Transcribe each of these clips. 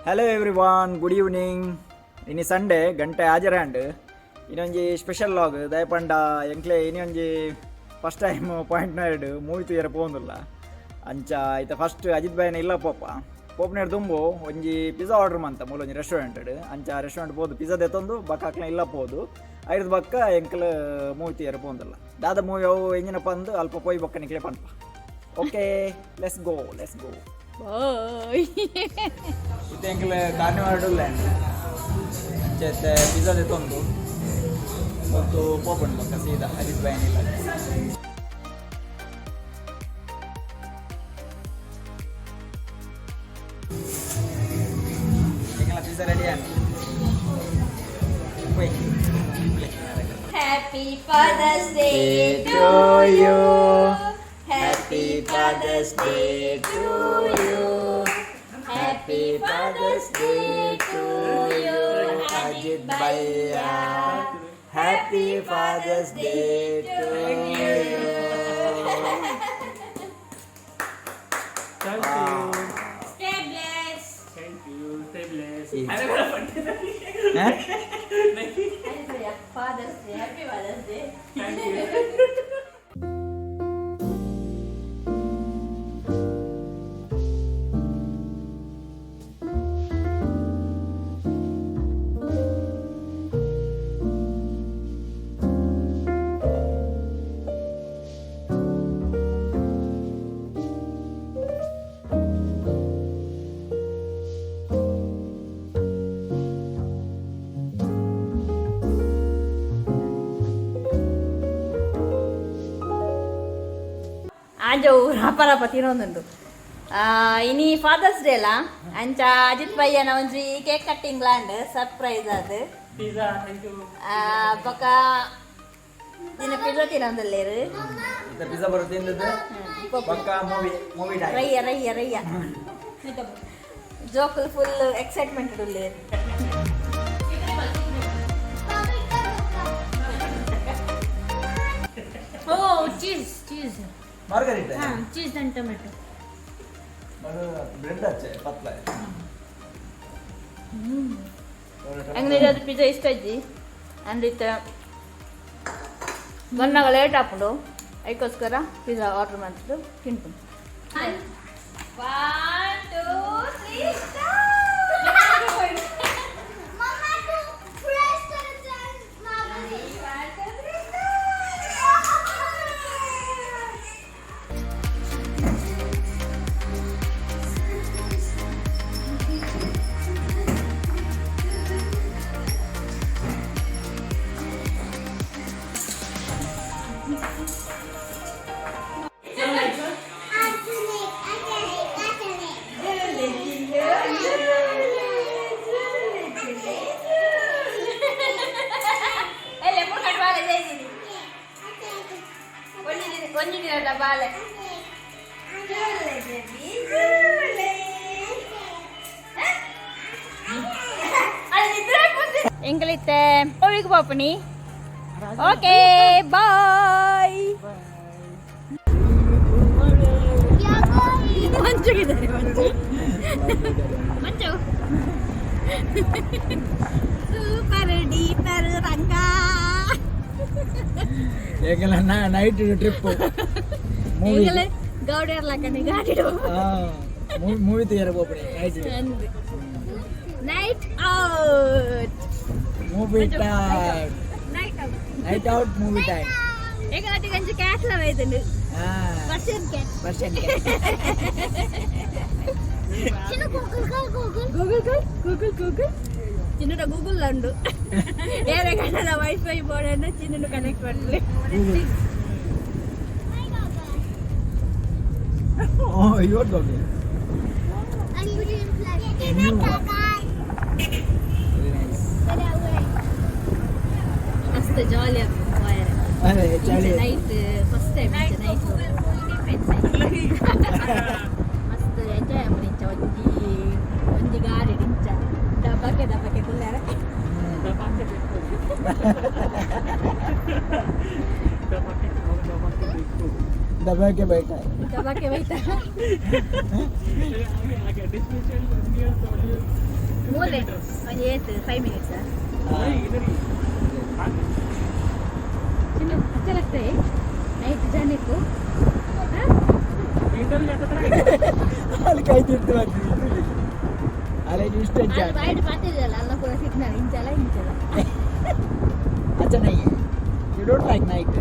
Hello everyone, good evening. ಇನಿ Sunday, ಗಂಟೆ ಆಜರಾಂಡ್. ಇನ್ನೊಂಜಿ ಸ್ಪೆಷಲ್ ವ್ಲಾಗ್. ದಯಪಂಡ ಎಂಕ್ಲೆ ಇನ್ನೊಂಜಿ ಫಸ್ಟ್ ಟೈಮ್ ಪಾಯಿಂಟ್ ನೈಡ್ ಮೂವಿ ತೂಯರ ಪೋಂದುಲ್ಲ. ಅಂಚ ಇತ್ತ ಫಸ್ಟ್ ಅಜಿತ್ ಬಾಯ್ನ ಇಲ್ಲ ಪೋಪ. ಪೋಪನೇರ್ ದುಂಬು ಒಂಜಿ ಪಿಜ್ಜಾ ಆರ್ಡರ್ ಮಂತ ಮೂಲೊಂಜಿ ರೆಸ್ಟೋರೆಂಟ್. ಅಂಚ ರೆಸ್ಟೋರೆಂಟ್ ಪೋದು ಪಿಜ್ಜಾ ದೆತ್ತೊಂದು ಬಕ್ಕ ಅಕ್ಲ ಇಲ್ಲ ಪೋದು, ಐರ್ದ್ ಬಕ್ಕ ಎಂಕ್ಲ ಮೂವಿ ತೂಯರ ಪೋಂದುಲ್ಲ. ದಾದ ಮೂವಿ ಅವು, ಎಂಜಿನಪ್ಪ ಅಂದು ಅಲ್ಪ ಪೋಯಿ ಬಕ್ಕ ನಿಕ್ಲೆ ಪನ್ಪ. Okay, let's go, let's go. Bye. ಇತ್ತೆ ಎಂಕ್ಲ ಕಾರ್ನಿವಾಡ ಅಂಚ ಇತ್ತೆ ಪಿಜ್ಜಾ ದೆತ್ತೊಂದು ಮತ್ತು ಪೋಪುಂಡು ಬೊಕ್ಕ ಸೀದಾ ಅಜಿತ್ ಬಾಯ್ನ ಇಲ್ಲ. ಎಂಕಲ್ನ pizza ready and. ಪೋಯ್. Happy Father's Day to you. Happy Father's Day to you. Happy Father's Day to you, Ajit Bhaiya. Happy Father's Day to you. Thank you. Stay blessed. Thank you. Stay blessed. Eh? Father's Day. Happy Father's Day. Thank you. ಆಂಜವು ರಪ ರಪ ತಿನ್ನೊಂದುಂಡು. ಇನಿ fathers day ಅಲ್ಲ, ಅಂಚ ಅಜಿತ್ ಭಯ್ಯನ ಒಂಜಿ cake cutting land surprise ಅದು. Pizza. Thank you. ಬೊಕ ದಿನ pizza ತಿನ್ನೊಂದುಲ್ಲೇರು. ಇತ್ತೆ pizza ಬರೋ ತಿಂದದ್ದು ಬೊಕ್ಕ ಮೂವಿ ಮೂವಿ ಟೈಮ್. ರಯ್ಯ ರಯ್ಯ ರಯ್ಯ. ಜೋಕುಲ್ ಫುಲ್ ಎಕ್ಸೈಟ್ಮೆಂಟ್ ಉಲ್ಲೇರು. Oh, cheese, cheese. Margarita. Cheese and tomato. Bread ಅಚ್ಚೆ ಪತ್ಲ. ಅಂಗಡಿ ಅದು ಪಿಜ್ಜಾ ಇಷ್ಟ ಇದ್ದಿ ಅಂದಿತ್ತ ಬಂದಾಗ ಲೇಟ್ ಆಪುಂಡು, ಅದಕ್ಕೋಸ್ಕರ ಪಿಜ್ಜಾ ಆರ್ಡರ್ ಮಾಡ್ತಿದ್ದು ತಿಂಟು. One, two, three. Mama, to press the button. ಎಲ್ಲಿ ಮೂರು ಬಾಳೆ ಜೈಸಿನಿ. ಒಂಜಿ ಒಂಜಿ ದಿನದ ಬಾಳೆ. ಜೂಲೆ ಬೇಬಿ, ಜೂಲೆ. ಎಂಕಲಿತ್ತೆ ಹೋಳಿಗೆ ಪಾಪನಿ. Okay, bye. ಮಂಜುಗಿದ್ದಾರೆ ಮಂಜು. Manju, super duper Ranga. ಎಂಕಲ್ನ ನೈಟ್ ಟ್ರಿಪ್ ಮೂವಿ. ಎಂಕಲೆ ಗೌಡರ್ಲ ಕಣೆ ಗಾಡಿ. ಮೂವಿ ತೂಯರ ಪೋಪುನಿ night. Night out. Movie time. Night out. Night out movie time. ಎಂಕಲಾಟಿ ಗಂಜಿ ಕ್ಯಾಟ್ಲ ವೈದುಂಡು, Persian cat. Persian. Google, Google. Google, Google, Google. ಚಿನ್ನದ ಗೂಗಲ್ ಉಂಡು. ಏರೆ ಗಂಟದ ವೈಫೈ ಬೋರ್ಡ್ ಅನ್ನು ಚಿನ್ನನು ಕನೆಕ್ಟ್ ಮಾಡ್ಲಿ. Oh, your Google. I'm using New one. Very nice. ಮಸ್ತ್ ಜಾಲಿ ಆಗ್ತದೆ. ಅದೇ ಚಳಿ. ನೈಟ್ ಫಸ್ಟ್ ಟೈಮ್ ನೈಟ್ ಮಸ್ತ್ ಎಂಜಾಯ್ ಆಪುಂಡು. ಇಂಚ ಒಂಜಿ ಒಂಜಿ ಗಾಡಿ ಇಂಚ ದಬಕ್ಕೆ ದಬಕ್ಕೆ ಕುಲ್ಲಾರ. ದಬಾಕೆ ಬೇಕು. ದಬಾಕೆ ದಬಾಕೆ ಬೇಕು. ದಬಾಕೆ ಬೇಕಾ? ದಬಕ್ಕೆ ಬೈತಾ. आगे आगे डिस्मिशन नियर. ಮೂಲೆ ಒಂಜಿ ಏತ್ 5 ಮಿನಿಟ್ಸ್. नहीं, इधर ही। हाँ। चिन्नू, अच्छा लगता है नाइट जाने को? इंटर जाता था। ಅಲ್ಲಿ ಕೈ ತಿರ್ತು. ಅಲ್ಲಿಗೆ ಇಷ್ಟ. ಅದು ಬಾಯ್ಡ್ ಪಾತಿದಲ್ಲ ಅಲ್ಲ ಪೂರ ಸಿಗ್ನಲ್ ಇಂಚಲ ಇಂಚಲ. अच्छा नहीं है, you don't like night?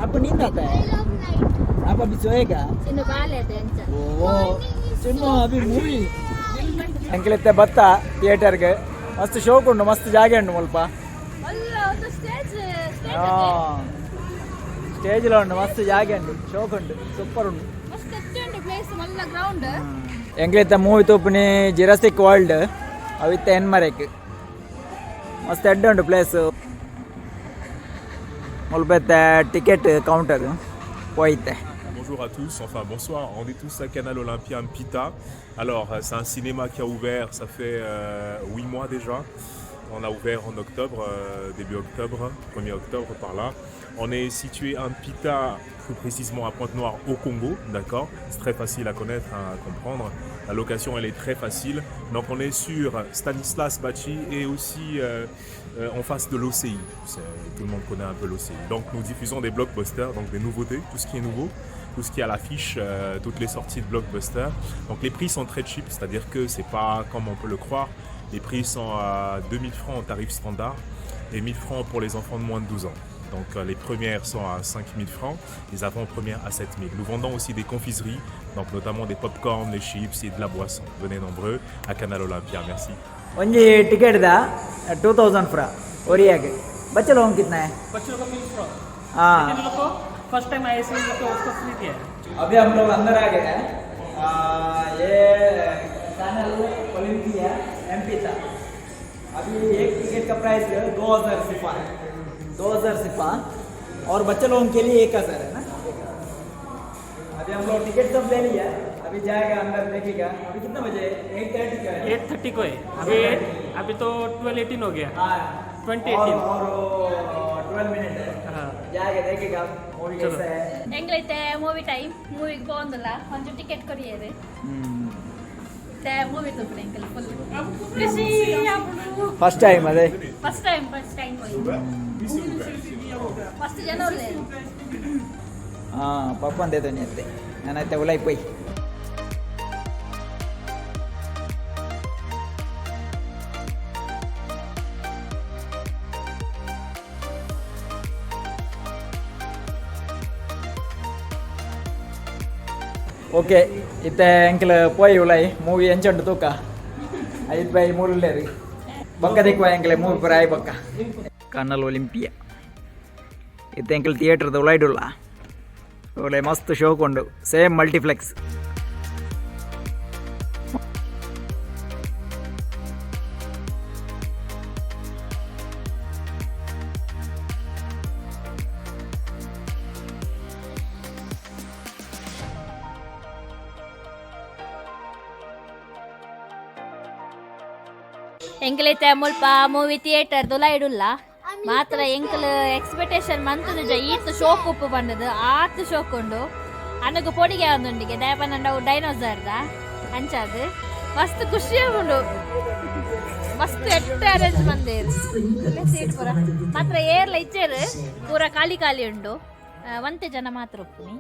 आपको नींद आता है? I love night. आप अभी सोएगा? ಚಿನ್ನು ಬಾಲೆ ಅದೇ ಅಂಚ. ಓ ಚಿನ್ನು, ಅಭಿ ಮೂವಿ ಅಂಕಲಿತ್ತೆ ಬತ್ತ ಥಿಯೇಟರ್ಗೆ. ಮಸ್ತ್ ಶೋಕ್ ಉಂಟು, ಮಸ್ತ್ ಜಾಗೆ ಉಂಟು ಮುಲ್ಪ. ಅಲ್ಲ ಒಂದು ಸ್ಟೇಜ್. ಸ್ಟೇಜ್ಲ ಉಂಟು, ಮಸ್ತ್ ಜಾಗೆ ಉಂಟು, ಶೋಕ್ ಉಂಟು, ಸೂಪರ್ ಉಂಟು. ಮಸ್ತ್ ಉಂಟು ಪ್ಲೇಸ್ ಮಲ್ಲ ಗ್ರೌಂಡ್. ಎಂಕ್ಲಿತ್ತ ಮೂವಿ ತೂಪುನಿ ಜಿರಾಸಿಕ್ ವರ್ಲ್ಡ್. ಅವಿತ್ತ ಎನ್ಮರೆಕ್ ಮಸ್ತ್ ಎಡ್ಡೆ ಉಂಟು ಪ್ಲೇಸ್. ಮುಲ್ಪ ಟಿಕೆಟ್ ಕೌಂಟರ್ ಪೋಯಿತ್ತೆ. Bonjour à tous, enfin bonsoir, on est tous à Canal Olympia Mpita. Alors c'est un cinéma qui a ouvert, ça fait 8 mois déjà. On a ouvert en octobre, début octobre, 1er octobre par là. On est situé à Mpita, plus précisément à Pointe-Noire au Congo, d'accord. C'est très facile à connaître, hein, à comprendre. La location elle est très facile. Donc on est sur Stanislas Bachi et aussi en face de l'OCI. Tout le monde connaît un peu l'OCI. Donc nous diffusons des blockbusters, donc des nouveautés, tout ce qui est nouveau, tout ce qui est à l'affiche, toutes les sorties de blockbusters. Donc les prix sont très cheap, c'est-à-dire que c'est pas comme on peut le croire. Les prix sont à 2000 francs en tarif standard et 1000 francs pour les enfants de moins de 12 ans. Donc les premières sont à 5000 francs, les avant-premières à 7000. Nous vendons aussi des confiseries, donc notamment des pop-corn, des chips et de la boisson. Venez nombreux à Canal Olympia, merci. ಒಂಜಿ ticket the 2000 ಫ್ರಾ ಒರಿಯಾಗೆ. बच्चे लोगों कितना है? बच्चों को मिल frock. हाँ। लेकिन लोग को फर्स्ट टाइम आए थे, लोग को उसको फ्री दिया है। अभी हम लोग अंदर आ गए हैं। ये चैनल ओलंपिया एमपी था। अभी एक टिकट का प्राइस 2000 सिफा है, 2000 सिफा और बच्चे लोगों के लिए 1000 है ना। अभी हम लोग टिकट सब ले लिया, अभी जाएगा अंदर, देखेगा। अभी कितना बजे? 8:30 का है। 8:30 को है अभी। अभी तो 12:18 हो गया। हाँ। 20:18। और 12 मिनट है। हाँ। जाएगा, देखेगा मूवी चलो। कैसा है। ಎಂಗ್ಲೈತೆ ಮೂವಿ ಟೈಮ್, ಮೂವಿಗೆ ಪೋಂದಿಲ್ಲ ಒಂಚೂರು ಟಿಕೆಟ್ ಕೊರಿಯರು. ಇತ್ತೆ ಮೂವಿ ತೂಪುನ ಎಂಕಲ್ ಫುಲ್ ಖುಷಿ ಆಪುಂಡು. ಫಸ್ಟ್ ಟೈಮ್ ಅದೇ. ಫಸ್ಟ್ ಟೈಮ್, ಫಸ್ಟ್ ಟೈಮ್ ಹೋಯಿ. ಮಸ್ತ್ ಜನ ಉಲ್ಲೆರ್. ಹಾಂ, ಪಪ್ಪಂದೆ ತೊಂದೆ ನಾನೈತೆ ಉಲಾಯಿ ಪೋಯ್. ಓಕೆ, ಇತ್ತೆ ಎಂಕಲ್ ಪೋಯಿ ಉಲಾಯಿ. ಮೂವಿ ಎಂಚುಂಡು ತೂಕ. ಐದು ಬೈ ಮೂರುಲ್ಲೇರಿ ಬೊಕ್ಕ ದಿಕ್ವ ಎಂಕಲೆ ಮೂವಿ ಪೂರ ಆಯ್ ಬೊಕ್ಕ. ಕನ್ನಲ್ ಒಲಿಂಪಿಯಾ. ಇತ್ತೆ ಎಂಕಲ್ ಥಿಯೇಟರ್ದ ಉಲಾಯ್ಡುಲ್ಲ. ಒಳ್ಳೆ ಮಸ್ತ್ ಶೋಕ್ ಉಂಡು, ಸೇಮ್ ಮಲ್ಟಿಪ್ಲೆಕ್ಸ್. ಎಂಕಲೈತೆ ಮುಲ್ಪ ಮೂವಿ ಥಿಯೇಟರ್ ದುಲಾಯಿಡುಲ್ಲ ಮಾತ್ರ. ಎಂಕಲ್ ಎಕ್ಸ್ಪೆಕ್ಟೇಷನ್ ಮಂತುಜ ಈತ್ ಶೋಕ್ ಉಪ್ಪು ಬಂದದ್ದು. ಆತ್ ಶೋಕ್ ಉಂಡು. ಅನಗು ಪೊಡಿಗೆ ಒಂದುಂಡಿಗೆ ದಯಪನಂಡ ಡೈನೋಸರ್ದ ಅಂಚಾದ್ ಮಸ್ತ್ ಖುಷಿ ಉಂಡು. ಮಸ್ತ್ ಎಟ್ಟ ಅರೇಂಜ್ ಬಂದೇರು ಸೀಟ್ ಪೂರ. ಮಾತ್ರ ಏರ್ಲ ಇಚ್ಚೇರು, ಪೂರ ಖಾಲಿ ಖಾಲಿ ಉಂಡು. ಒಂತೆ ಜನ ಮಾತ್ರ ಉಪ್ಪುನಿ.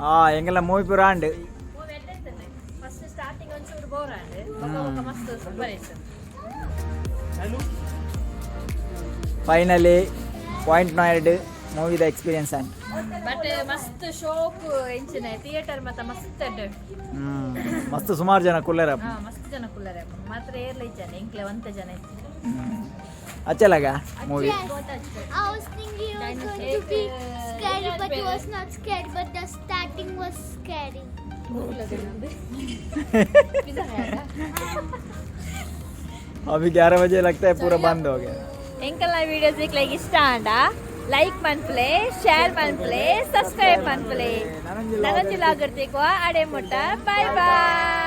ಆ ಎಂಗೆಲ್ಲ ಮೂವಿ ಪೂರ and first starting ಒಂಚೂರು ಬೋರ್ ಆಂಡ್ ಮಸ್ತ್ ಸೂಪರ್ ಇತ್ತು. ಫೈನಲಿ ಪಾಯಿಂಟ್ ನಾಯ್ಡ್ ಮೂವಿದ ಎಕ್ಸ್ಪೀರಿಯನ್ಸ್ ಆಂಡ್. ಬಟ್ ಮಸ್ತ್ ಶೋಕ್ ಎಂಚಿನ ಥಿಯೇಟರ್ ಮತ್ತ ಮಸ್ತ್ ಅಡ್ಡ. ಹ್ಮ್, ಮಸ್ತ್ ಸುಮಾರು ಜನ ಕುಲ್ಲೆರ. ಹಾ, ಮಸ್ತ್ ಜನ ಕುಲ್ಲರೆ. ಮಾತ್ರ ಏರ್ಲ ಇಜ್ಜಾನೆ, ಎಂಕ್ಲೆ ಒಂತೆ ಜನ ಇತ್ತು. ಅಚ್ಚಲಾಗ movie? I was thinking it was going to be scary, but it was not scary. But the starting was scary. अभी 11 बजे लगता है पूरा बंद हो गया. ಎಂಕಲ್ನ ವಿಡಿಯೋಸ್ ಲೈಕ್ ಇಷ್ಟ ಆಂಡ ಲೈಕ್ ಮನ್ಪುಲೆ, ಶೇರ್ ಮನ್ಪುಲೆ, ಸಬ್ಸ್ಕ್ರೈಬ್ ಮನ್ಪುಲೆ. ನನೊಂಜಿ ಲಾಗರ್ತಿಕ್ವ ಅಡೆ ಮುಟ್ಟ ಬಾಯ್ ಬಾಯ್.